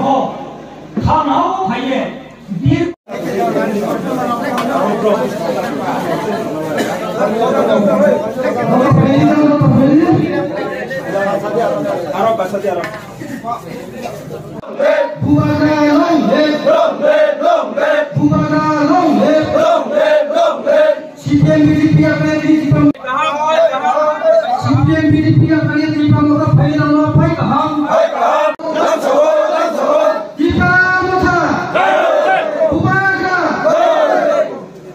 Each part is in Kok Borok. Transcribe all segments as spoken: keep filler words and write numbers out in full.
Ho, khanao phaiye, bir. Aro basa di aro. Bubagra long live! Bubagra long live! C P M B J P aphani Tripura, C P M B J P aphani Tripura motha phai rang no phai kaham. Tripura motha. Bubagra.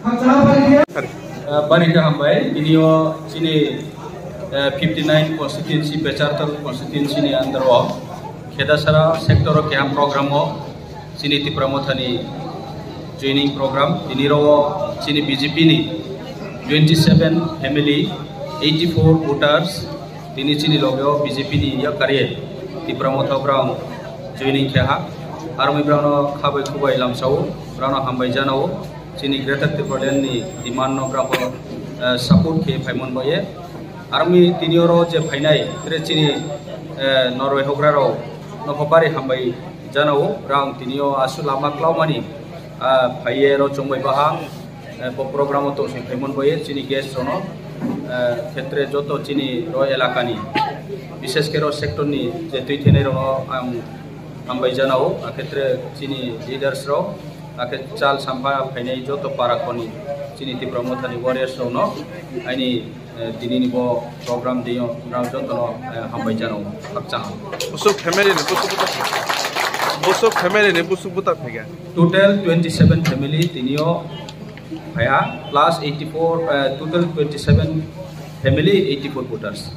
Hakcha bari dia. Ah, bari kaham bai, bini o chini, eh, fifty nine constituency, pechartal constituency ni under o, Khedasara sector o keham program o, chini Tipra Mothani joining program, tini ro chini B J P ni twenty seven family, eighty four voters, tini chini loge o B J P ni yakarwi Tipra Motha brang joining khe ha. Armwi brang no khabai khubai lamsao, brang no hambai janao. Chini Greater Tipraland ni demand no brang bo, eh, support khe phaimon baye. Armwi tini oro je phainai, tre chini, eh, Norway hogra rok no kho bari hambai janao. Brang tini o asu lama klaumani, ah, phaiye ro chongbai baha, eh, bo program o tongsi phaimon baye chini guest rok no, eh, khetre joto chini ro elaka ni, bishes khe ro sector ni je twi thenai rok no ang hambai janao, akhetre chini leaders rok, akhe chal sampha phainai joto para khoni chini Tipra Mothani warriors rok no aini, eh, tini ni bo program deo brang joto no, eh, hambai janao, hakcha ham. Busuk family ni busuk buta phega. Busuk family ni busuk buta phega. Total twenty seven family tini o phaiha plus eighty four, eh, total twenty seven family, eighty four voters.